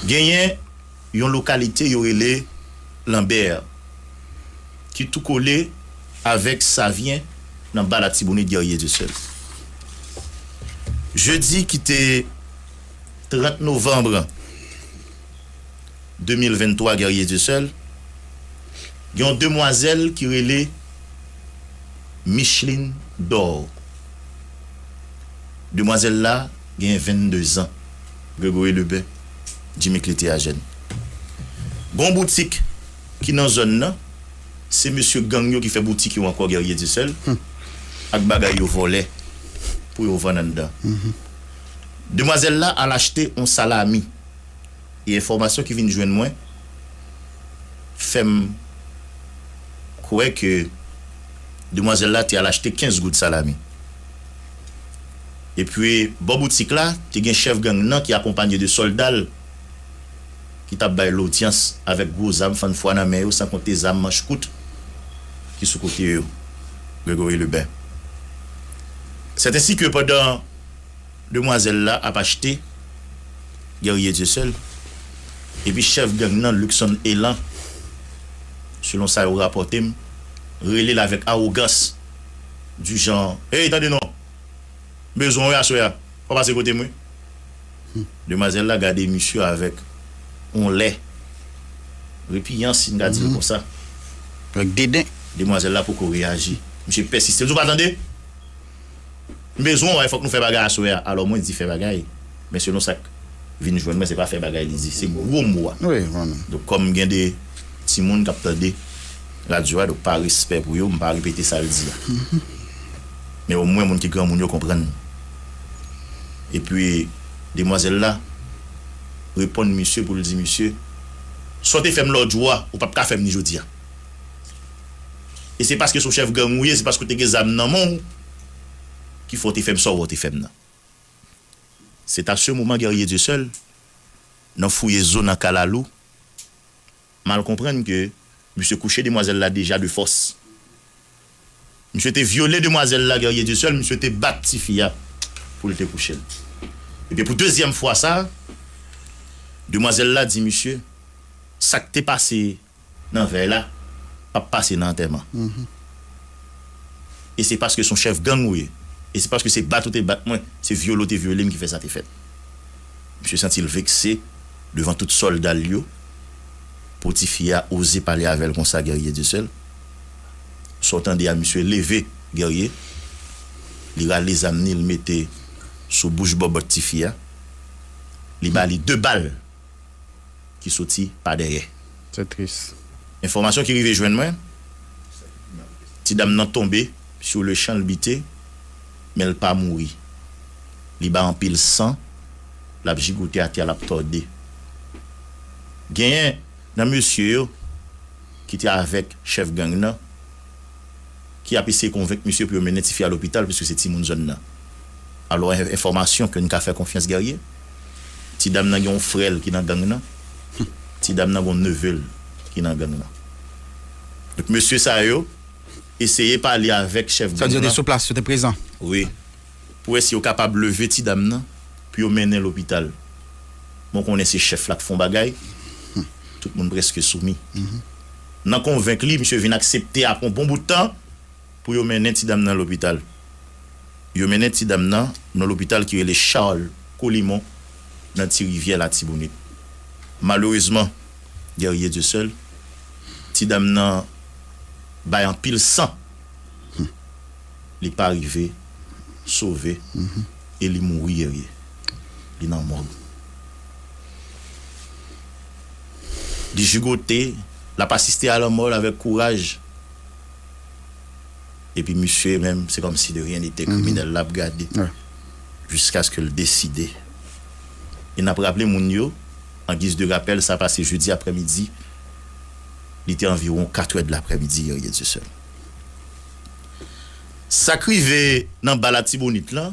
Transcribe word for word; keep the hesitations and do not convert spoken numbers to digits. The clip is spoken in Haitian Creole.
Genyen yon lokalite yo rele Lanbè, ki tou kole avèk Savyen nan Ba Latibonit, Guerrier Dieuseul. Jedi ki te trant novanm de mil venntwa, Guerrier Dieuseul, gen yon demwazèl ki rele Micheline Dor. Demwazèl la gen vennde zan. Gregory Lebin, Jimmy Clété a jèn. Gon boutik ki nan zòn nan, se mesye gang yo ki fè boutik yo ankò, Guerrier Dieuseul, ak bagay yo vòlè pou yo vann anndan. Demwazèl la al achte yon salami. E enfòmasyon ki vin jwenn mwen fè m kwè ke demwazèl la te al achte kenz goud salami. Epi, bò boutik la, te gen chèf gang nan ki akonpanye de sòlda l ki t ap bay lodyans avèk gwo zam fann fwa nan men yo, san konte zam manch kout ki sou kote yo, Gregory Lebin. Sèt ensi ke pandan demwazèl la ap achte, Guerrier Dieuseul, epi chèf gang nan, Luckson Elan, selon sa yo rapòte m, rele l avèk awogans, du genre, "Hey, tande non! M bezwen w wi aswè a. Fò w pase kote m wi." Demwazèl la gade misye avèk yon lè repiyans, si n ka di l konsa. Avèk deden. Demwazèl la poko reyaji. Misye pèsiste. L di, "Ou pa tande? M bezwen w, fòk nou fè bagay aswè a." Alò, mwen di, "Fè bagay." Men selon sa k vin jwenn mwen, se pa fè bagay li di, se gwo mo a. Wi, vrèman. Donk, kòm gen de timoun k ap tande radyo a, donk pa respè pou yo, m pa repete sa l di a. Men omwen moun ki granmoun yo konprann. Epi, demwazèl la reponn misye pou l di misye, "Sa w te fè m lòt jou a, ou p ap ka fè m ni jodi a. E se paske se yon chèf gang ou ye, se paske w te gen zam nan men w, ki fè w te fè m sa w wè w te fè m nan." Se ta se moman Guerrier Dieuseul, nan fouye zo nan kalalou, m al konprann ke misye kouche demwazèl la deja de fòs. Misye te vyole demwazèl la, Guerrier Dieuseul, misye te bat tifi a pou l te kouche l. Epi pou dezyèm fwa sa, demwazèl la di misye, "Sa k te pase nan vèy la p ap pase nan antèman. E se paske se yon chèf gang ou ye. E se paske se bat ou te bat mwen, se vyole ou te vyole m ki fè sa te fèt." Misye santi l vekse devan tout sòlda l yo pou tifi a oze pale avè l konsa, Guerrier Dieuseul. Sa w tande a, misye leve, Guerrier. Li rale zam ni, l mete sou bouch bòbòt tifi a. Li ba li de bal ki soti pa dèyè. Se tris. Enfòmasyon ki rive jwenn mwen, ti dam nan tonbe, sur le champ l bite, men l pa mouri. Li bay anpil san, l ap jigote atè a, l ap tòde. Genyen nan mesye yo ki te avèk chèf gang nan, ki ap eseye konvenk misye pou yo mennen tifi a lopital, piske se timoun zòn nan. Alò, en-, enfòmasyon ke n ka fè konfyans, Guerrier, ti dam nan gen yon frè l ki nan gang nan, ti dam nan gen yon neve l ki nan gang nan. Donk, mesye sa yo eseye pale avèk chèf gang nan. Sa vle di yo te sou plas, yo te prezan. Wi. Pou wè si yo kapab leve ti dam nan, pou yo mennen lopital. Bon, konnen se chèf la k fè yon bagay, tout moun prèske soumi. Nan konvenk li, misye vin aksepte apre yon bon bout tan pou yo mennen ti dam nan lopital. Yo mennen ti dam nan nan lopital ki rele Charles Colimon nan Ti Rivyè, Latibonit. Malerezman, Guerrier Dieuseul, ti dam nan bay anpil san. Li pa rive sove e li mouri, Guerrier. Li nan mòg. Li jigote, l ap asiste a lanmò l avèk kouraj. Epi misye menm, se kòmsi de rien n'était, kriminèl la ap gade jiskaske l deside. E n ap raple moun yo, an giz de rapèl, sa pase jedi aprèmidi, li te anviwon kat è de laprèmidi, Guerrier Dieuseul. Sa k rive nan Ba Latibonit lan,